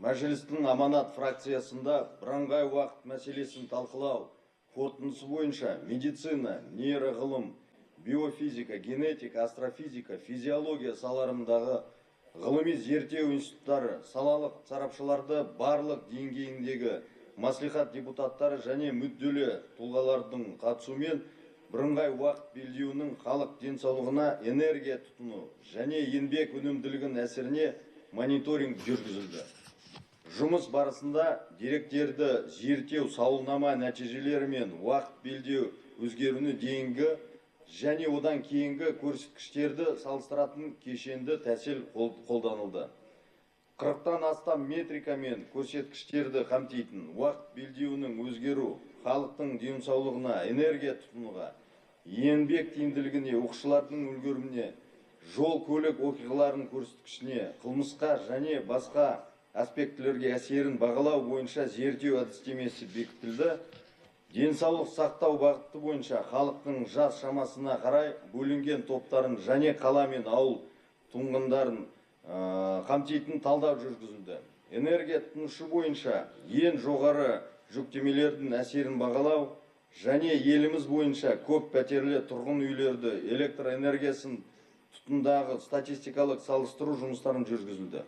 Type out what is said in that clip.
Мәжілістің «Аманат» фракциясында бірыңғай уақыт мәселесін талқылау қорытындысы бойынша медицина, нейроғылым, биофизика, генетика, астрофизика, физиология салаларындағы ғылыми зерттеу институттары, салалық сарапшыларды, барлық деңгейіндегі мәслихат депутаттары және мүдделі тұлғалардың қатысуымен бірыңғай уақыт белдеуінің халық денсаулығына, энергия тұтыну және еңбек өнімділігінің әсеріне мониторинг жүргізілді. Жұмыс барысында деректерді зерттеу, сауалнама нәтижелері мен уақыт белдеу өзгеруіне дейінгі және одан кейінгі көрсеткіштерді салыстыратын кешенді тәсіл қолданылды. 40-тан астам метрика мен көрсеткіштерді қамтитын уақыт белдеуінің өзгеру халықтың денсаулығына, энергия тұтынуға, еңбек тиімділігіне, оқушылардың үлгеріміне, жол көлік оқиғаларының көрсеткішіне, қылмысқа және басқа аспектілерге әсерін бағалау бойынша зерттеу әдістемесі бекітілді. Денсаулық сақтау бағыты бойынша халықтың жас шамасына қарай бөлінген топтарын және қала мен ауыл тұрғындарын қамтитын талдау жүргізілді. Энергия тұтынушы бойынша ең жоғары жүктемелердің әсерін бағалау және еліміз бойынша көп пәтерлі тұрғын үйлерді электр энергиясын тұтындағы статистикалық салыстыру жұмыстарын жүргізілді.